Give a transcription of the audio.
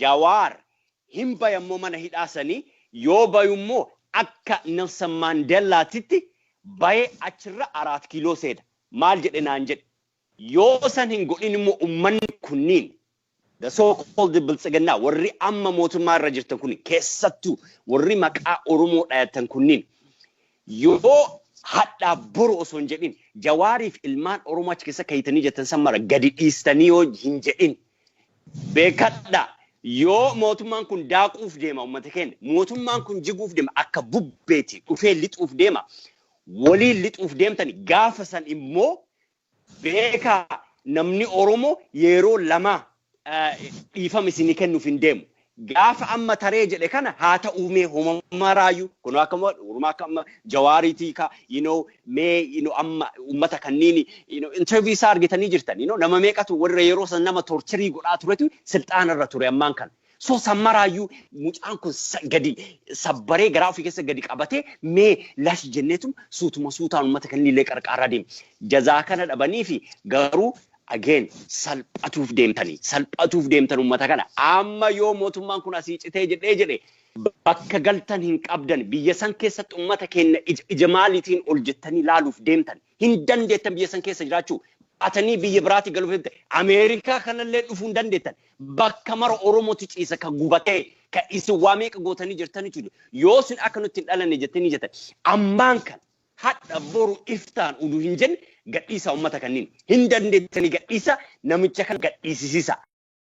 Jawaar hin bayammoo mana hidhaa sanii yoo bayummoo akka Nelson Mandellaatitti bayee achirra Araat Kiiloo seena. Maal jedhe naan jedhe. Yoo san hin godhin immoo ummanni kunniin, the so called Biltsiginnaa, warri amma mootummaa irra jirtan kun, keessattuu warri maqaa Oromoo dhayatan kunniin, yoo hadhaa boru osoo hin jedhin Jawaariif ilmaan Oromoo achi keessa kayitanii jettan san mara gadi dhiistanii yoo hin jedhin, beekadha, yoo mootummaan kun daaquuf deema uummata keenya, mootummaan kun jiguuf deema, akka bubbeeti dhufee lixuuf deema, waliin lixuuf deemtani. Gaafa san immoo beekaa, namni Oromoo yeroo lama dhiifama isinii kennuuf hin deemu. Gaafa amma taree jedhe kana haa ta'uu, mee homamaraayyuu kun akka Oromoo akka amma Jawaariitii ka mee amma uummata kanniin interview isaa argitanii jirtan, nama meeqatu warra yeroo san nama torture godhaa turetu silxaana irra ture ammaan kana. So sammaraayyuu mucaan kun gadi sabbaree garaa ofii keessa gadi qabatee mee lash jenneetum suutuma suutaan uummata kannillee qarqaaraa deema. Jazaa kana dhabanii fi garuu again salphatuuf deemtanii, salphatuuf deemtan uummata kana. Amma yoo mootummaan kun asii citee jedhee jedhe, bakka galtan hin qabdan. Biyya san keessatti uummata keenya ija maaliitiin ol jettanii laaluuf deemtan? Hin dandeettan biyya san keessa jiraachuu. Baatanii biyya biraatti galuuf deemtan. Ameerikaa kanallee dhufuu hin dandeettan. Bakka mara Oromootu ciisa, ka gubatee ka isin waa meeqa gootanii jirtanitu. Yoo isin akka nutti hin dhalanne jettanii jettan, ammaan kan hadha boru iftaan uduu hin jenne gadhiisa uummata kanneen. Hin dandeettanii, gadhiisa namicha kana, gadhiisisiisa.